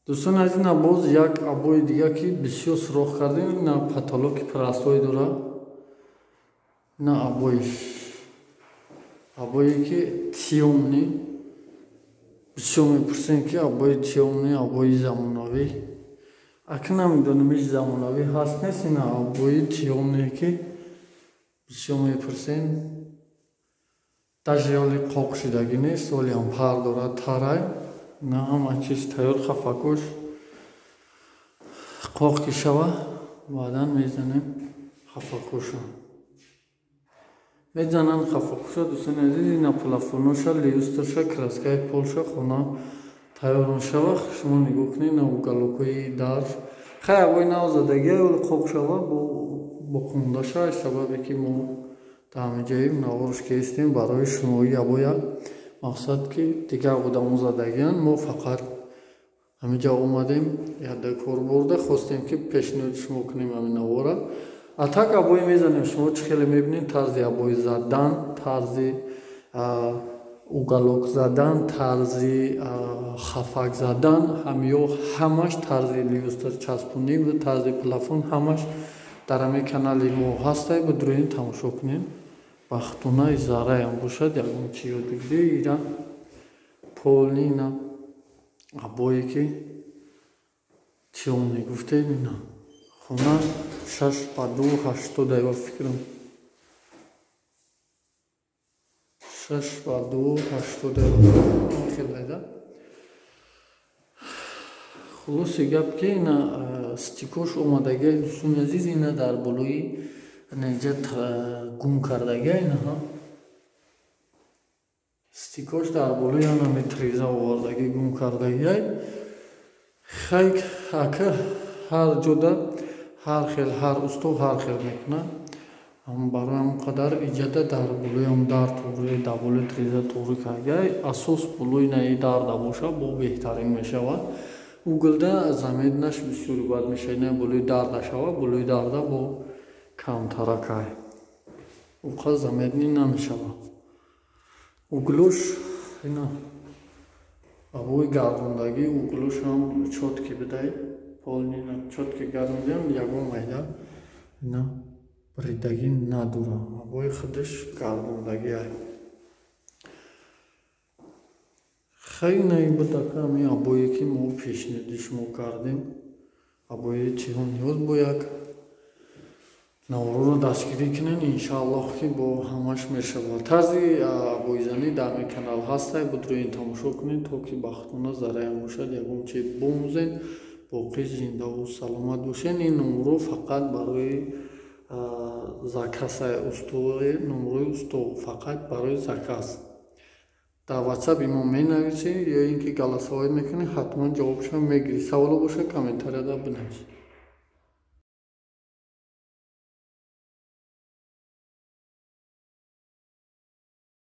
Дӯстон азиз, ина боз як обои дига ки бисёр суроғ кардем, ина потолоки простой дора. Ина обоиш. Обое ки тёмный. Бисёр мепурсем ки обои тёмный, обои замонавӣ. Ака намедонам ҳеҷ замонавӣ ҳаст нест, ина обои тёмные ки бисёр мепурсем. Даже оли қоқ шидагӣ нест, оли ҳам пар дорад, тарай. На ҳама чиз тайёр, хафакуш қоқ ки шава, баъдан мезанем хафакуша. Мезананд хафакуша, дӯстони азиз, ина плафоноша, люстраша, краскаи полша, хона тайёр мешава. Шумо нигоҳ кунед, ина уголокҳои дар. Хай обои нав задагия, оли қоқ шава, боқондаша, сабабе ки мо дар ҳамин наворш ки ҳестем барои шумои обоя мақсад ки дигар одамо задагиянд, мо фақат ҳаминҷа омадем, яда кор бурда хостем ки пешниҳоди шумо кунем ҳамин навора. А так обои мезанем, шумо чӣ хеле мебинед, тарзи обои задан, тарзи уголок задан, тарзи хафак задан, ҳамиё ҳамаш тарзи люстр часпонӣ ва тарзи плафон ҳамаш дар ҳамин канали мо ҳастай, бидуред тамошо кунед. Бахтунаи зарраям бошад, ягон чи ёд бигиред, ира полный ина обое ки тёмный гуфтем, ина хона 6 ба 2,80 ай ба фикрам. 6 ба 2,80 ай хелайда. Хулоси гап ки ина стикош омадагия, дӯстони азиз, ина дар болои инҷа гум кардагия, инаҳа стикош дар болои ана треза овардагӣ гум кардагиай. Хай ака ҳар ҷода ҳар хел, ҳар усто ҳар хел мекунад. Барои ҳамон қадар иҷада дар болои ҳам дар туғри, дар болои треза туғри кардагиай. Асос болои наи дарда боша, бо беҳтарин мешавад. Углда заметнаш бисёри бад мешавад, на болои дарда шава, болои дарда бо камтаракай. Уқа заметный намешавад. Углош ина обои гардондагӣ, углош ҳам чёткий бидай, полный чёткий гардондиам, ягон майда ина бридагӣ надора. Обои худаш гардондагиай. Хай ина буд ака ҳамин обое ки мо пешниҳоди шумо кардем. Обои тиҳон ниёз бо як наворро дастгирӣ кунед, иншааллоҳ ки бо ҳамаш мешавад. Тарзи обоизанӣ дар ҳамин канал ҳастай, бидуред тамошо кунед, то ки бахтона зарраям бошад, ягон чи бомӯзед, боқӣ зиндаву саломат бошед. Ин номро фақат барои заказ устои, номрои усто фақат барои заказ. Дар WhatsApp имо менависед ё ин ки голосовой мекунед, ҳатман ҷавобшам мегиред. Саволо бошад, комментарияда бинависед.